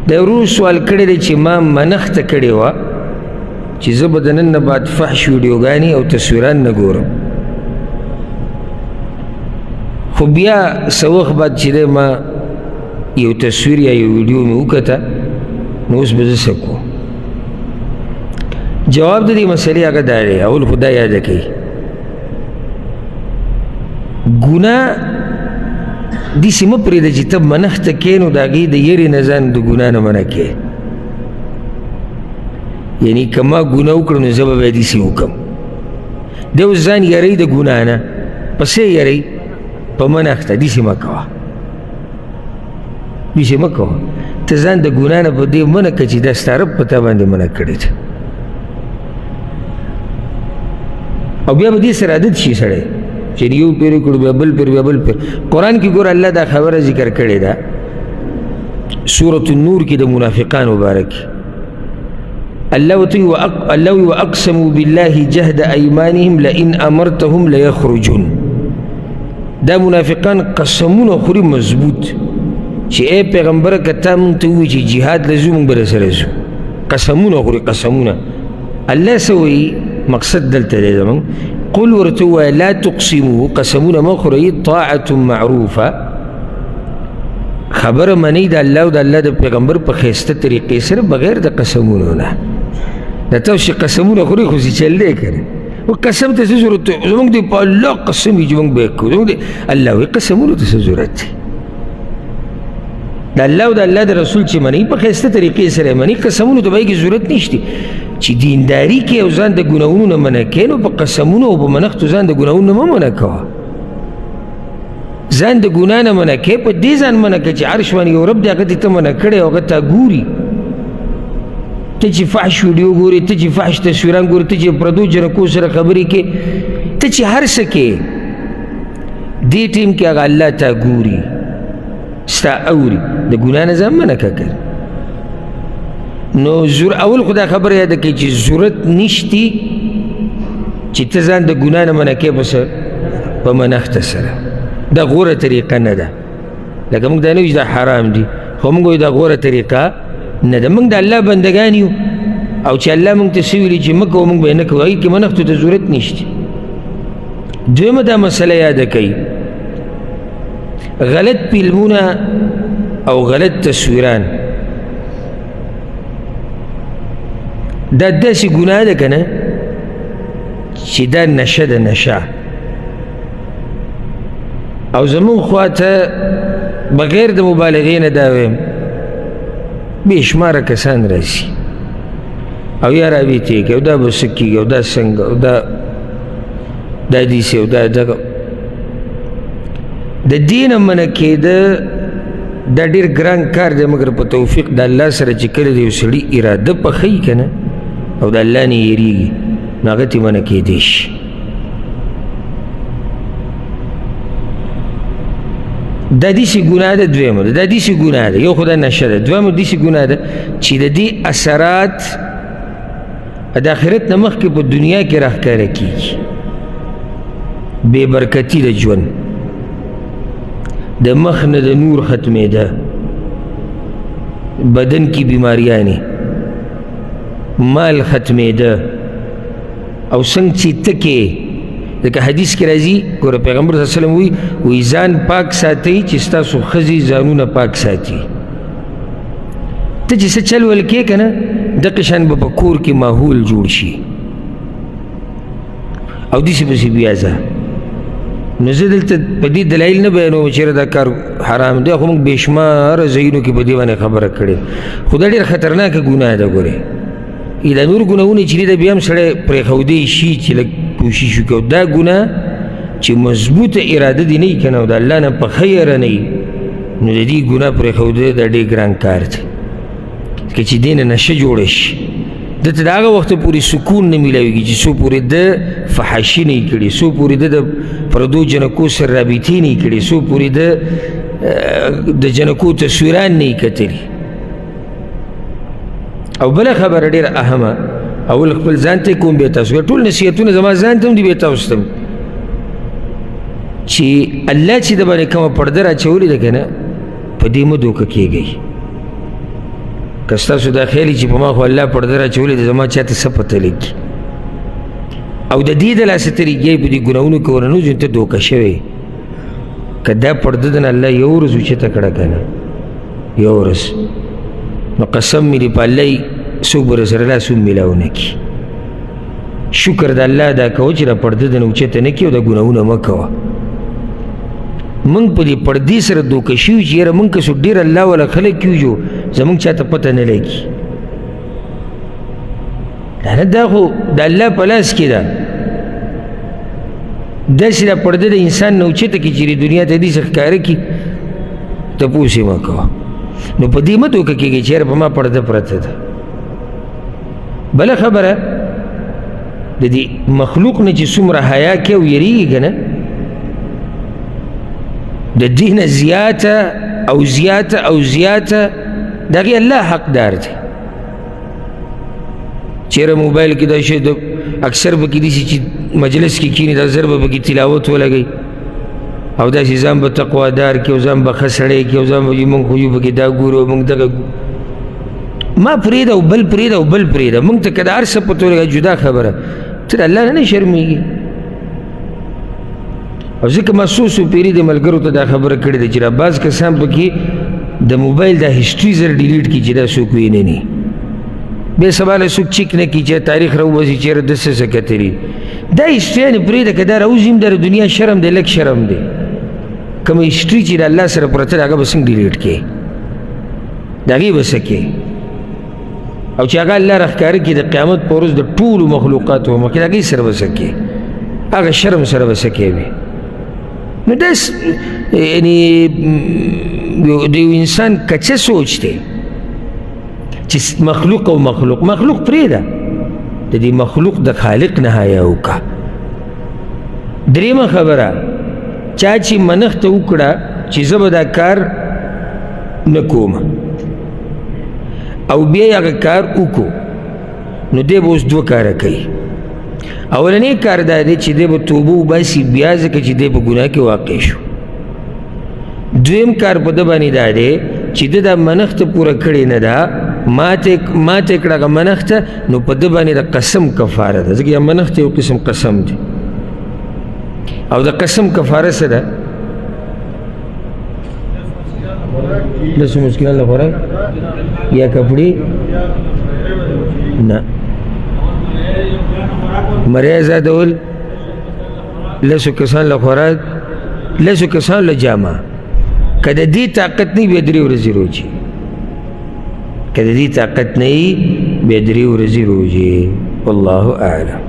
د ورور سوال کړی دی چې ما منښته کړې وه چې زه به د نن نه بعد فحش ویډیوګانې او تصویران نه ګورم، خو بیا څه وخت بعد چې دی ما یو تصویر یا یو ویډیو مې وکته، نو اوس به زه څه کوم؟ جواب د دې مسئلې هغه دا دی، اول خو دا یاده کوي ګناه داسې مه پرېږده چې ته منښته کې، نو د هغې د یرې نه ځان د ګناه نه منع کې. یعنی که ما ګناه وکړه نو زه به بیا داسې وکړم. دی اوس ځان یری د ګناه نه، په څه یری؟ په منښته. داسې مه کوه، داسې مه کوه. ته ځان د ګناه نه په دې منع کړه چې دا ستا رب په تا باندې منع کړې ده، او بیا به دې سره عادت شي سړی چې یو پیر کړو بیا بل پیر بیا بل پیر. قرآن کې ګوره الله دا خبره ذکر کړې ده، سورة النور کې د منافقان مبارک الله الله وأقسموا بالله جهد أيمانهم لئن أمرتهم ليخرجون. دا منافقان قسمونه خوري مضبوط چې ای پیغمبره که تا مونږ ته ووایي چې جهاد له ځو، مونږ به درسره ځو. قسمونه خوري، قسمونه. الله څه وایي؟ مقصد دلته دی زمونږ، قل ورته ووایه لا تقسمو، قسمونه مه خورئ، طاعة معروفه، خبره منئ د الله او د الله د پیغمبر په ښایسته طریقې سره بغیر د قسمونو نه. دا تاسو چې قسمونه خورئ خو څه چل دی که نه؟ و قسم ته څه ضرورت دی؟ زمونږ دی په الله قسم وي چې مونږ به یې کوو. زمونږ دی الله وایي قسمونو ته څه ضرورت دی؟ د الله او د الله د رسول چې منئ په ښایسته طریقې سره یې منئ، قسمونو ته به یې ضرورت نشته. چې دینداري کې او ځان د ګناهونو نه منع کوې نو په قسمونو او په منښتو ځان د ګناهونو نه مه منع کوه. ځان د ګناه نه منع کوې په دې ځان منع کوې چې عرش باندې یو رب دی، هغه دې ته منع کړی او هغه تا ګوري. ته چې فحش ویډیو ګورې، ته چې فحش تصویران ګورې، ته چې پردو جنکو سره خبرې کوې، ته چې هر څه کوې، دې ټیم کې هغه الله تا ګوري، ستا اوري، د ګناه نه ځان منع کړه. نو اول خو دا خبره یاده کړئ چې ضرورت نشتی چې ته ځان د ګناه نه منع کوې په څه؟ په منښته سره. دا غوره طریقه نه ده. لکه موږ دا نه وایو چې دا حرام دي، خو موږ وایو دا غوره طریقه نه ده. موږ د الله بندګان یو، او چې الله موږ ته څه ویلي چې مه کوه، موږ به یې نه کوو، هغې کې منښتو ته ضرورت نشته. دویمه دا مسله یاده کړئ، غلط فلمونه او غلط تصویران دا داسې ګناه ده که نه چې دا نشه ده، نشه. او زمونږ خواته بغیر د مبالغې نه دا وایم بې شماره کسان راځي او یا رابطې کوي، او دا به څه کېږي، او دا څنګه، او دا دا داسې، او دا دغه. د دې نه منع کېده دا ډېر ګران کار دی، مګر په توفیق د الله سره چې کله د یو سړي اراده پخوي که نه او د الله نه یېرېږي، نو هغه ترې منع کېدی شي. دا داسې ګناه ده. دویمه ده دا داسې ګناه ده، یو خو دا نشه ده، دویمه داسې ګناه ده چې د دې اثرات د آخرت نه مخکې په دنیا کې راښکاره کېږي. بې برکتي د ژوند، د مخ نه د نور ختمېده، بدن کې بیماریانې، مال ختمېده، او څنګه چې ته کې لکه حدیث کې راځي، ګوره پیغمبر صلی الله علیه وسلم وایي، وایي ځان پاک ساتئ چې ستاسو ښځې ځانونه پاک ساتي. ته چې څه چل ول کې که نه، دقه شان به په کور کې ماحول جوړ شي او داسې پسې بیا ځه. نو زه دلته په دې دلایل نه بیانوم چې چېرې دا کار حرام دی، خو موږ بې شماره ځایونو کې په دې باندې خبره کړې، خو دا ډېره خطرناکه ګناه ده. ګورې دا نور ګناهونه چې دي دا بیا هم سړی پرېښودی شي چې لږ کوشش وکړي، او دا ګناه چې مضبوطه اراده دې نه وي که نه او د الله نه په ښه یره نه وي، نو د دې ګناه پرېښودل دا ډېر ګران کار دی. که چې دې نه نشه جوړه شي، ده ته د هغه وخته پورې سکون نه میلاویږي چې څو پورې ده فحاشي نه کړي، څو پورې ده د پردو جنکو سره رابطې نه کړي، څو پورې ده د جنکو تصویران نه کتلي. او بله خبره ډېره اهمه، اول خپل ځان ته کوم، بیا تاسو ټول نصیحتونه زما ځان ته هم دي، بیا تاسو ته هم، چې الله چې د باندې کومه پرده راچولې ده که نه، په دې مه دوکه کېږئ. که ستاسو دا خیال چې په ما خو الله پرده راچولې ده، زما چا ته څه پته لګي، او د دې د لاسه ته لګیا په دې ګناهونو کې ورنوځي، ته دوکه شوی. که دا پرده د نه الله یو ورځ اوچته کړه که نه یو ورځ، نو قسم مې دې په الله څوک به راسره لاس هم میلاو نه کړي. شکر د الله ادا کوه چې دا پرده د نه اوچته نه کړي او دا ګناهونه مه کوه. موږ په دې پردې سره دوکه شوي چې یاره موږ که څوک ډېر الله والا خلک یو، زموږ چا ته پته نه لګي. دا نه، دا خو د الله په لاس کې ده. داسې دا پرده د انسان نه اوچته کړي چې دنیا ته داسې ښکاره کړي، تپوس یې مه کوه. نو په دې مه دوکه کېږي چې یاره په ما پرده پرته ده. بله خبره، د دې مخلوق نه چې څومره حیا کوي او یریږي که نه، د دې نه زیاته او زیاته او زیاته د هغې الله حقدار دی. چېرې موبایل کې دا شی د اکثر پکې داسې چې مجلس کې کښېني، دا زر به پکې تلاوت ولګوي او داسې ځان به تقوادار کړي او ځان به ښه سړی کړي او ځان به موږ خو یو پکې دا ګورو او موږ دغه ګورو. ما پرېږده او بل پرېږده او بل پرېږده، موږ ته که د هر څه پته ولګوي جدا خبره، ته د الله نه نه شرمېږي. او ځکه ما څو څو پېرې د ملګرو ته دا خبره کړې ده چې دا بعض کسان پکې د موبایل دا هسټري زر ډیلیټ کړي چې دا څوک ویني نه، بیا سبا له څوک چک نه کړي چې تاریخ راوباسي چېرې د څه څه کتلي. دا هسټریانې پرېږده، که دا راوځي هم د دنیا شرم دی، لږ شرم دی. کومه هسټري چې د الله سره پرته ده هغه به څنګه ډیلیټ کړي، د هغې به څه کړي؟ او چې هغه الله راښکاره کړي د قیامت په ورځ د ټولو مخلوقاتو په مخکې، د هغې سره به څه کړي؟ هغه شرم سره به څه کوي؟ نو داس یعنی د یو انسان کچه سوچ دی چې مخلوق او مخلوق مخلوق پرېږده، د دې مخلوق د خالق نه حیا وکړه. درېیمه خبره، چا چې منښته وکړه چې زه به دا کار نه کوم او بیا یې هغه کار وکړو، نو دی به اوس دوه کاره کوي. اولنی کار دا دی چې دی به توبه وباسي بیا، ځکه چې دی په ګناه کې واقع شو. دویم کار په ده باندې دا دی چې ده دا منښته پوره کړې نه ده، ماته کړه هغه منښته، نو په ده باندې د قسم کفاره ده، ځکه یا منښته یو قسم قسم دی، او د قسم کفاره څه ده؟ لسو مسکینان له خوراک یا کپړې نه، مری ازادول، لسو کسان له خوراک، لسو کسان له جامه. که د دې طاقت نه وي بیا درې ورځې روژې، که د دې طاقت نه وي بیا درې ورځې روژې. والله اعلم.